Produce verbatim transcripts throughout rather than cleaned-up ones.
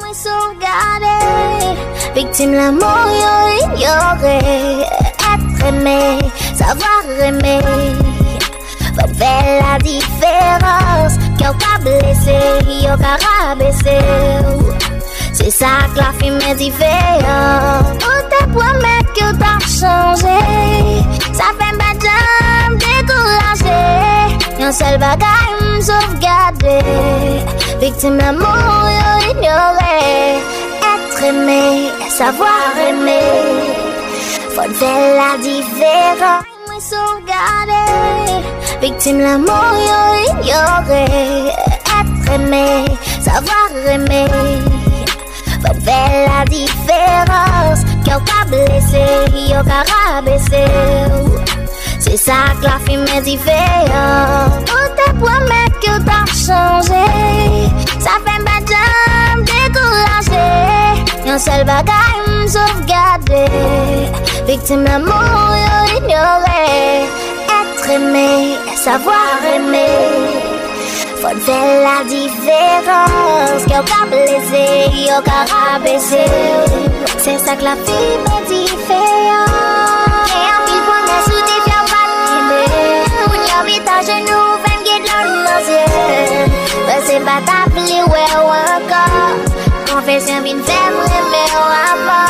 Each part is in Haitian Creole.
Sovgade, viktim lanmou yo inyore. Être aimé, savoir aimer. Fò n fè la diferans. Kè w ka blese, yo ka rabese w. Se sa k lafimen dife an. Ou te pwomèt ke w t ap chanje. Sa fè m pa janm dekouraje. Yon sèl bagay m sovgade. Viktim lanmou yo inyore. Être aimé, savoir aimer. Fò n fè la diferans. Mwen sovgade. Viktim lanmou yo inyore. Être aimé, savoir aimer. Fò n fè la diferans. Kè w ka blese, yo ka rabese w. Se sa k lafimen dife an. Ou te pwomèt ke w t ap chanje. Sa fè m pa janm dekouraje. Yon sèl bagay m sovgade. Viktim lanmou yo inyore. Être aimé, savoir aimer. Fò n fè la diferans. Kè w ka blese, yo ka rabese w. Se sa k lafimen dife an. Gen anpil pwomès ou te fè w pa t kenbe. Kounye a w met ajenou, ou fè m gen dlo nan zye. Panse m pa t ap vle wè w ankò. Konfesyon vin fè m renmen w amò.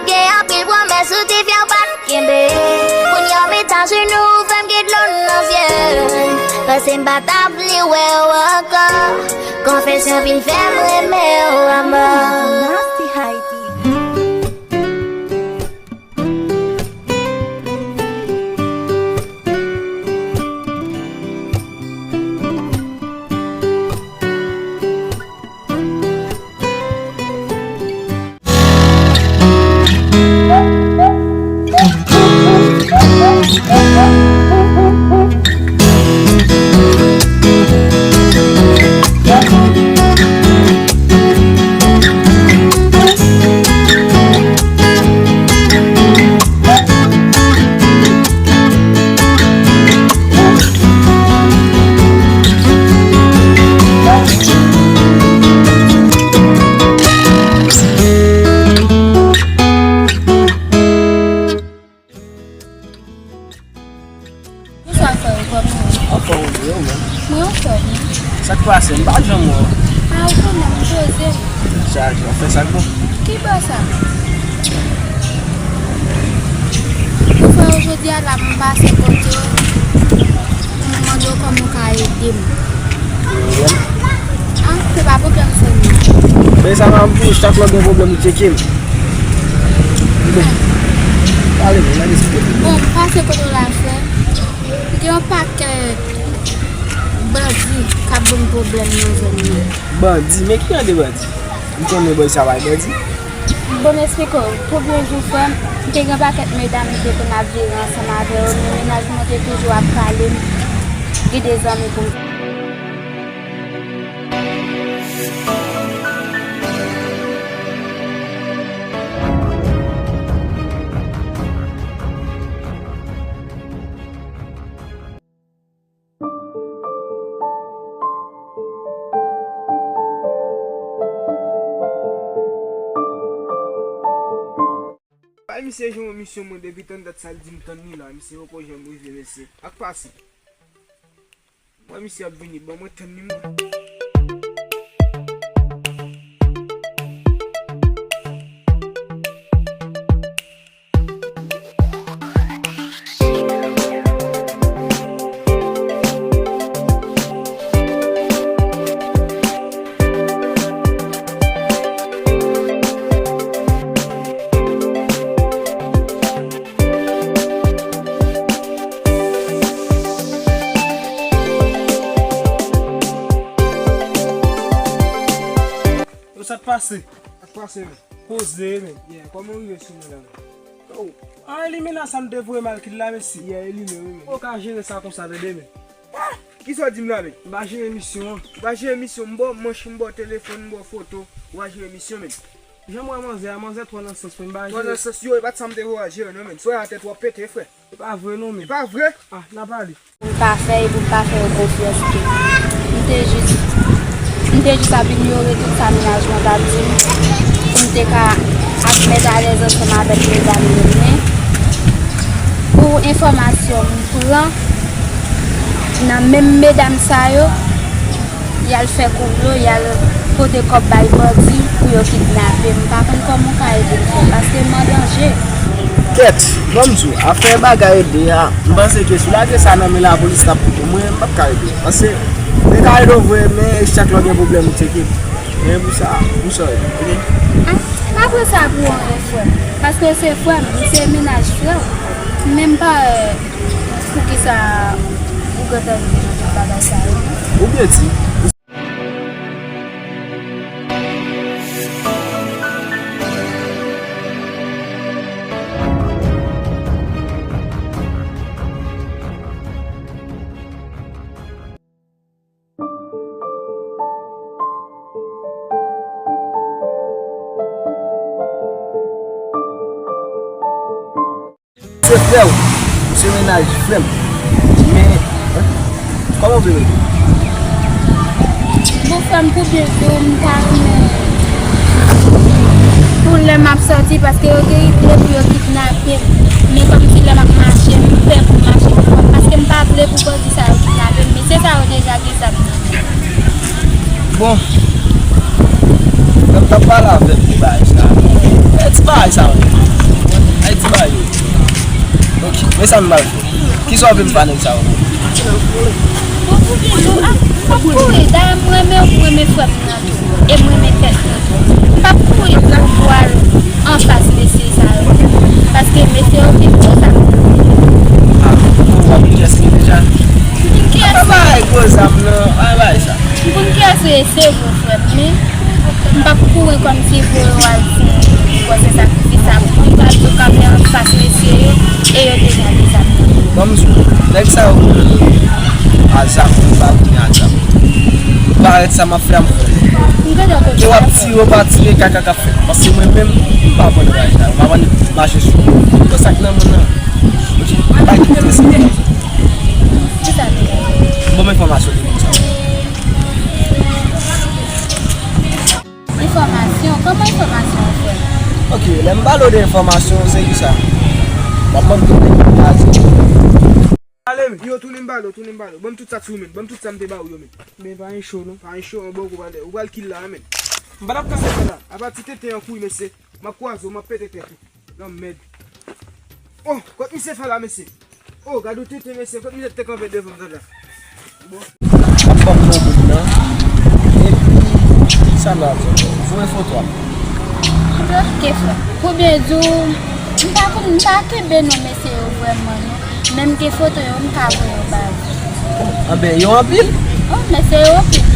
Gen anpil pwomès ou te fè w pa t kenbe. Kounye a w met ajenou, ou fè m gen dlo nan zye. Panse m pa t ap vle wè w ankò. Konfesyon vin fè m renmen w amò. Nasty Haiti. Bonswa, frè, ou kòman w ye? Anfòm, ou ye, ou menm? Mwen anfòm, wi. Sa k pase? M pa janm wè w. A, ou konnen, m poze m. Chaje, w ap fè sa k bon. Ki bò sa? Ou frè, jodi a la, m pase kote w. M mande w kòman w ka ede m. Gen pwoblèm? A, se pa pwoblèm sèlman. Men sa pa pou chak lè w gen pwoblèm ou tcheke m. Pale, men, n a eksplike. Bon, m pase kote w la, frè. Gen yon pakèt bandi k ap ban m pwoblèm nan zòn nan. Bandi? Men ki jan de bandi? M konnen bandi sa pa bandi. Bon, m eksplike w. Premye jou, frè m, te gen pakèt medam m te konn ap vire ansanm avè yo, men mennaj mwen te toujou ap pale m. Gen de zanmi pou m. Bay misye jwenn yon misyon mwen depi tann dat sa l di m tann li la, misye poko janm rive, mesye. Ak pase. Mwen misye ap vini, ban mwen tann li mwen. Yo, sa k pase? Sa k pase, men? Poze, men. Yeah, kòman w rive sou mwen la, men? Oh, an elimina sa m te voye m al kit la, mesye. Yeah, elimine, wi, men. Ou ka jere sa konsa, tande, men. Ki sa w di m la, men? M pa jere misyon an. Ou pa jere misyon, m ba w manch, m ba w telefòn, m ba w foto. Ou pa jere misyon, men. Jan m wè manzè a, manzè twò nan sans mwen, m pa jere. Twò nan sans, yo, e pa t sa m te voye al jere, non, men. Soyè a tèt w ap pete, frè. E pa vre non, men. E pa vre? Ah, n a pale. Pou m pa fè, e pou m pa fè yo konfyans tou. M te jis M te jis ap inyore tout sa mennaj mwen t ap di m, pou m te ka ap mèt alèz ansanm avèk medam yo. Men, pou enfòmasyon, m pran nan menm medam sa yo, y al fè konplo, y al pote kòb bay bandi pou yo kidnape m. M pa konn kòman w ka ede m fè, paske m an danje. Kèt, ban m di w, afè bagay ede a, m panse ke si w lage sa nan men lapolis, l ap koupe w. Mwen, m p ap ka ede w. Paske, mwen ka ede w vre, men chak lè w gen pwoblèm, ou tcheke m. Men pou sa, m sòri, oke? Ah, m pa pran sa pou anyen, frè m. Paske w se frè m, m se mennaj frè w. Men m pa wè poukisa ou gentan rive nan tout bagay sa yo. Ou byen di. Se frè w, se mennaj frè m. Men, kòman w vle rete? Bon, frè m, pou byen di w, m ta renmen pou lè m ap sòti, paske yo gen ide pou yo kidnape m. Men kòmsi lè m ap mache, m pè pou m mache, paske m pa vle pou bandi sa yo kidnape m. Mesye sa yo deja gen zam nan men yo. Bon, lè m t ap pale avè l de bagay sa, e ti bagay sa yo. E ti bagay yo. Ok, men sa m pral fè. Kisa w vle m fè nèg sa yo? Bon, pou byen di w, ah, m p ap kouri. Dayè, m renmen w, m renmen frè m nan tou. E m renmen tèt mwen tou. M p ap kouri pou m pral anfas mesye sa yo. Paske mesye yo gen gwo zam nan men yo. Ah, ou konn kiyès li deja? M konn kiyès li. Pa bay gwo zam nan, pa bay sa. M konn kiyès li, se vre, frè m, men m p ap kouri kòmsi pou yo al fè gwo sakrifis sa pou mwen. M pral tou kanpe anfas mesye yo, e yo deja dezame. Ban m di w, nèg sa yo konnen a zam, yo pa konnen a zam. Parèt sa m ap fè a, m konnen. M gentan konnen. Ke w ap tire, w pa tire, kaka k ap fèt. Paske mwen menm, m pa pran bagay sa yo. M pa pran mache sou moun. Pran sa k nan men w nan. Ok? Pa kite mesye. Kisa l ye? Bon, enfòmasyon ki konn sa. Enfòmasyon? Kòman enfòmasyon, frè? Ok, lè m pale w de enfòmasyon, se kisa? W ap mande tout nèg ki kraze. Ale, men. Yo, tounen m pale w, tounen m pale w. Ban m tout sa k sou ou, men. Ban m tout sa m te ba ou yo, men. Men pa gen cho, non. Pa gen cho, an bon kou pale. Ou pral kill la, men. M pa t ap kanpe fè la. Apati tenten an kouri, mesye. M ap kwaze w, m ap pete tèt ou. Lanmèd. Oh, kot misye fè la, mesye? Oh, gade yon tenten, mesye. Kot misye te kanpe devan m, gad la. Bon. Ap ban m non moun nan. Epi, sa m ap di w? Voye foto a. Ok, frè. Pou byen di w, m pa konn, m pa kenbe non mesye yo vrèman, non. Men m gen foto yo, m ka voye yo ba ou. Anben, yo anpil? Oh, mesye yo anpil, wi.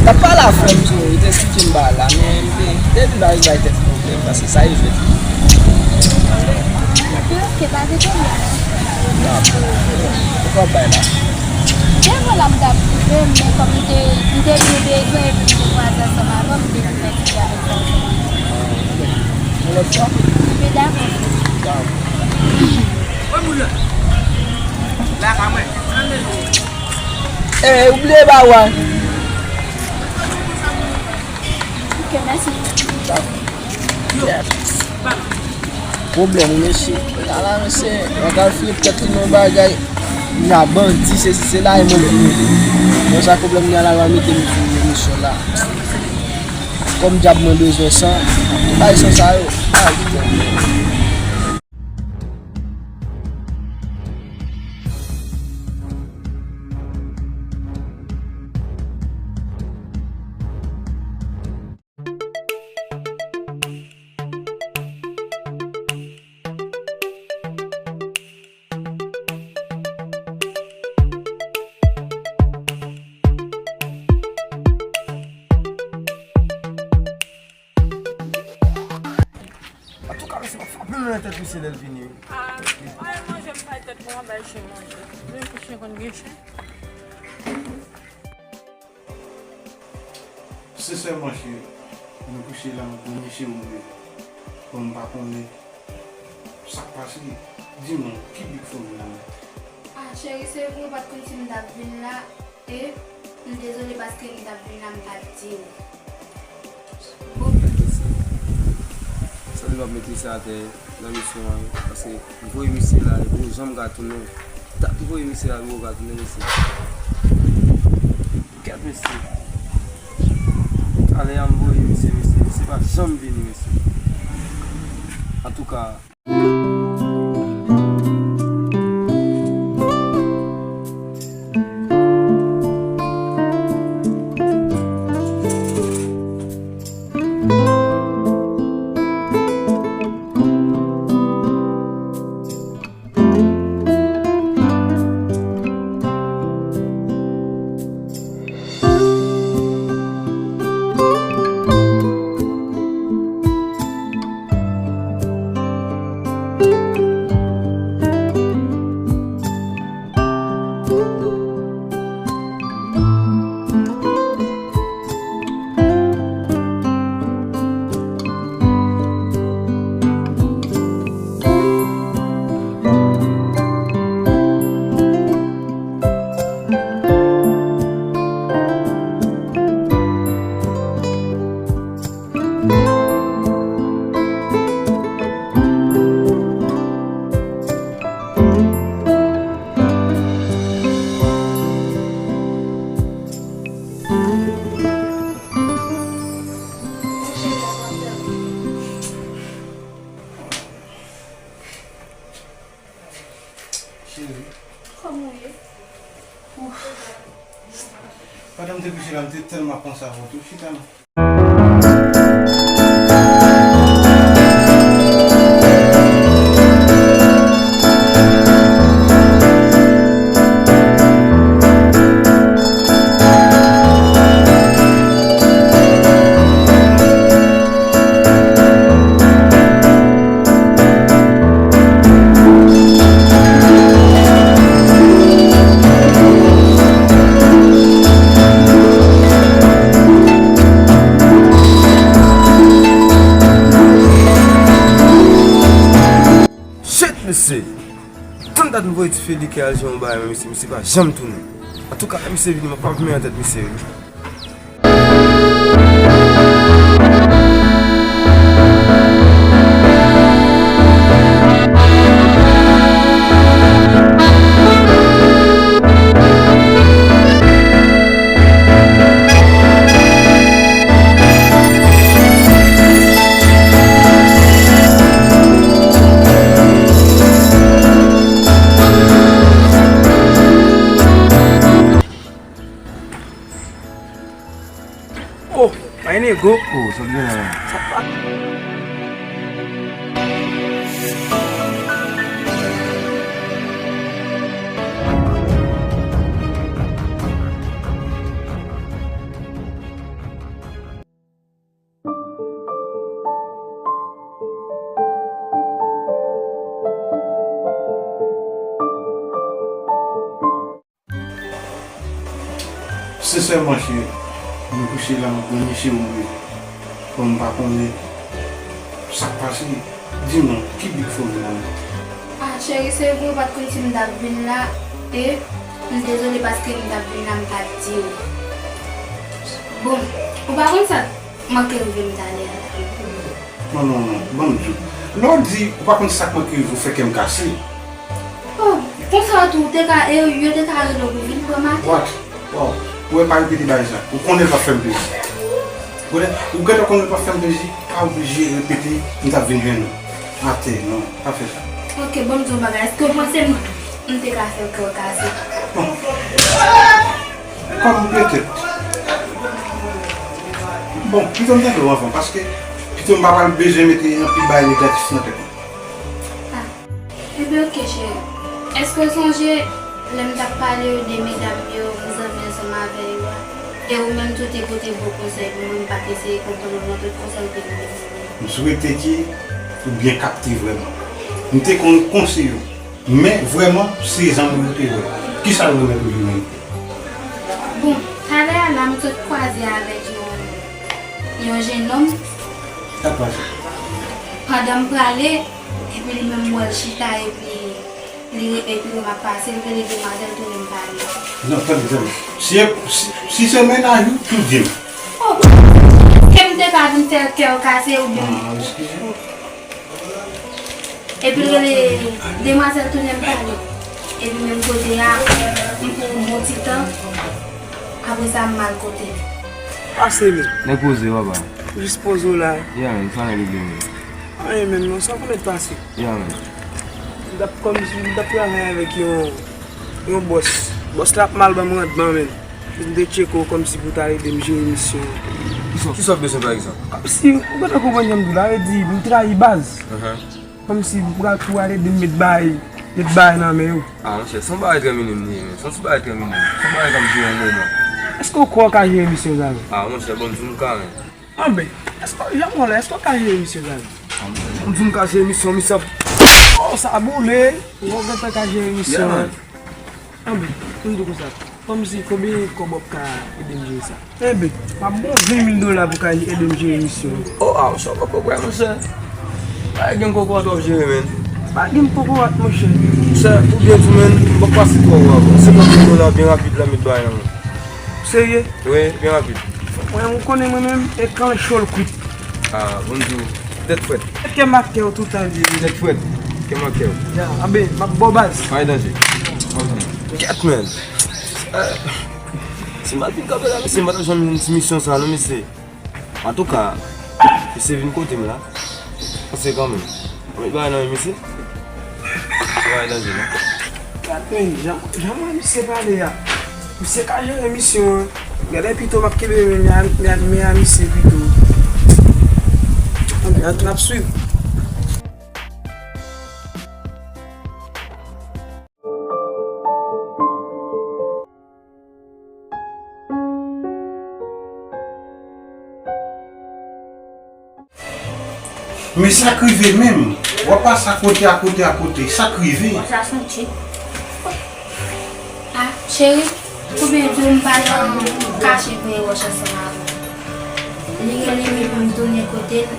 T ap pale a frè m tou, li te esplike m bagay la, men li te, li te di bagay bay tèt pwoblèm, paske sa rive tou. Ok, pa gen pwoblèm. Nan, ou pral bay la. Devan la m t ap rive, men kòm m te, m te gen bezwen, epi m te kwaze ansanm avè w, m te vin fè ti avèk sa ansanm avè w. Yon lòt fwa? Mwen dakò. Dakò. Bon, moun nan. Lakay mwen. Eh, ou bliye ba w a. Ok, mèsi. Dakò. Yes. Pwoblèm, wi, mesye. Ala, mesye, mwen ka fini tèt li nan bagay. N a bandi, se, se la, e mwen vini. Mwen sa pwoblèm nan la, va mete m sou emisyon la. Kòm dyab mwen bezwen san, bay san sa yo. Ay, Antouka, mesye, m ap frape nan tèt misye lè l vini, wi. Ah, pa manje, m pa tèt mwen, bay chen manje. Menm pou chen konn gen chen. Se sèlman ke nou kouche la, m ap goumen che ou vre. Bon, m pa konnen sa k pase. Di mwen, ki bi k fè w vin la menm? Ah, cheri, se vre, ou pa t konn si m t ap vin la, e M dezole paske m t ap vin la, m pa t di w. Bon. Sa li p ap mete sa atè nan misyon an, paske m voye misye la, li poko janm ka tounen. M t ap voye misye la, li poko ka tounen, mesye. Gad mesye. Talè a m voye misye, mesye, misye pa janm vini, mesye. Antouka, Cheri. Kòman w ye? Ouf. Pandan m te kouche la, m te tèlman panse avè w tou. Chita non. Shit, mesye! Tann dat m voye Ti Felike al jwe yon bagay, men mesye, misye pa janm tounen. Antouka, lè misye vini, m ap ap men an tèt misye, wi. Oh, my nego. Oh, sa gen la. Sensèman, cheri, mwen kouche la, mwen konn cheri mwen. Bon, m pa konnen sa k pase. Di m non, ki bi k fè w vin la? Ah, cheri, se vre, ou pa t konn si m t ap vin la, e m dezole paske m t ap vin la, m pa t di w. Bon, ou pa konn sa k manke rive m talè a la. Non, non, non, ban m di w. Lè w di ou pa konn sa k manke rive w, fè kè m kase. Oh, konsa tou, ou te ka, e yo te ka rele w pou vin pran maten. What? Wow. Ou wè, pa repete bagay sa. Ou konnen l p ap fè m plezi. Ou konnen, ou gentan konnen l p ap fè m plezi, pa oblije repete m t ap vin jwenn ou. Atè, non, pa fè sa. Ok, ban m di w yon bagay. Èske w panse m, m te ka fè kè w kase? Bon. Kòm petèt. Bon, pito m tande w anvan, paske pito m pa pral bezwen mete anpil bagay negatif nan tèt mwen. Ah. Ebyen, ok, cheri. Èske w sonje lè m t ap pale w de medam yo, m zanmi ansanm avè yo a? E ou menm tou te pote bon konsèy pou mwen, m pa t eseye konprann ou nan tout konsèy ou te vin di mwen. M swete ke ou byen kapte vrèman. M te konn konseye w, men vrèman, se zanmi w te vre. Kisa l remèt ou vin menm? Bon, talè a la, m sot kwaze avèk yon, yon jennonm. Sa k pase? Pandan m prale, epi li menm m wè l chita, epi li, epi m ap pase, l rele demwazèl, tounen m pale. Non, tande, tande. Si, si, si se mennaj ou, tou di m. Oh, ke m te ka vin fè kè w kase oubyen. Ah, eskize. Epi l rele demwazèl tounen m pale. Epi menm kote a, m pran yon bon ti tan. Apre sa, m al kote li. Pase li. Nèg poze, papa. Jis poze w la. Ya, men, sa nèg regle, men. Anyen menm non, sa w konn pase. Ya, men. M t ap kòmsi, m t ap travay avèk yon, yon bòs. Bòs la ap mal ban m randman, men. M te tcheke w kòmsi pou w ta ede m jere misyon an. Kisa, kisa w bezwen, pa egzanp? Kòmsi, ou gentan konprann jan m di w la, vle di, m trayi baz. Kòmsi m pral tou al ede m met bagay, met bagay nan men yo. Ah, monchè, se yon bagay trè minim li ye, men. Se yon ti bagay trè minim. Se yon bagay k ap jere yon moman. Èske w kwè w ka jere misyon sa, men? Ah, monchè, bon, m di w m ka, men. Anben, èske, jan m wè w la, èske w ka jere misyon sa, men? Ah, monchè, bon, m di w m ka jere misyon, misyon. Oh, sa boule! Ou gentan ka jere misyon, yeah, an. Anben, m di w konsa. Kòmsi, konbyen kòb w ap ka ede m jere sa? Enben, m ap ba w ven mil dola pou w ka ede m jere misyon an. Oh, ah, sa w poko wè, monchè. Pa gen kòkòt w ap jere, men. Pa gen kòkòt, monchè. Monchè, pou byen di w, men, m p ap pase twò wè avè w. Senkant mil dola byen rapid la, met bagay nan men w. Serye? Wi, byen rapid. Mwen, ou konnen mwen menm, e kan cho l kwit. Ah, bon di w, tèt frèt. Kè m ak kè w toutan li ye. Tèt frèt, kè m ak kè w. Ya, anben, m ap ba w baz. Pa gen danje. Kèt, men. Eh, si m pa t vin kanpe la, mesye, m pa t ap janm jwenn ti misyon sa, non, mesye. Antouka, misye vin kote m la. Panse kanmenm. Mwen met bagay nan men misye. Bagay danje, non. Gad men, jan, jan mwen misye pale a. Misye ka jere misyon an. Gade pito m ap kenbe men, men, men, men a misye pito. Anben, ann, n ap swiv. Men sa k rive menm? W ap pase akote, akote, akote. Sa k rive? Sa santi. Ah, cheri, oubyen di w m pa nan kache veye wòch ansanm avè w. Li rele m epi m tounen kote l,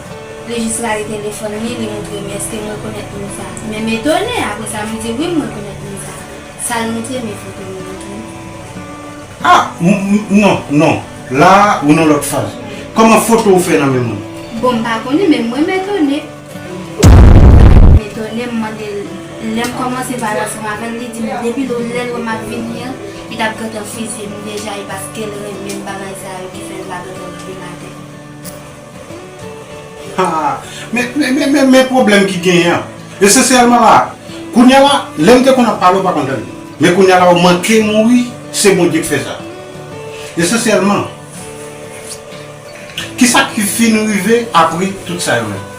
li jis rale telefòn li, li montre m èske m rekonèt moun sa. Men m etone, apre sa m di wi m rekonèt moun sa. Sa l montre m e foto m yo tou. Ah, m, m, non, non. La a, ou nan lòt faz. Kòman foto w fè nan men moun? Bon, m pa konnen, men mwen m etone. M etone, m mande l. Lè m kòmanse pale ansanm avè l, li di m depi lè, lè l wè m ap vini an, li t ap gentan fizye m deja, e paske l renmen bagay sa yo ki fè l pa gentan leve maten. Ha! Men, men, men, men, men pwoblèm ki genyen an. Esansyèlman la, kounye a la, lè m te konn ap pale, w pa konn tande. Men kounye a la, w manke mouri, se Bondye k fè sa. Esansyèlman, kisa ki fin rive apre tout sa yo menm?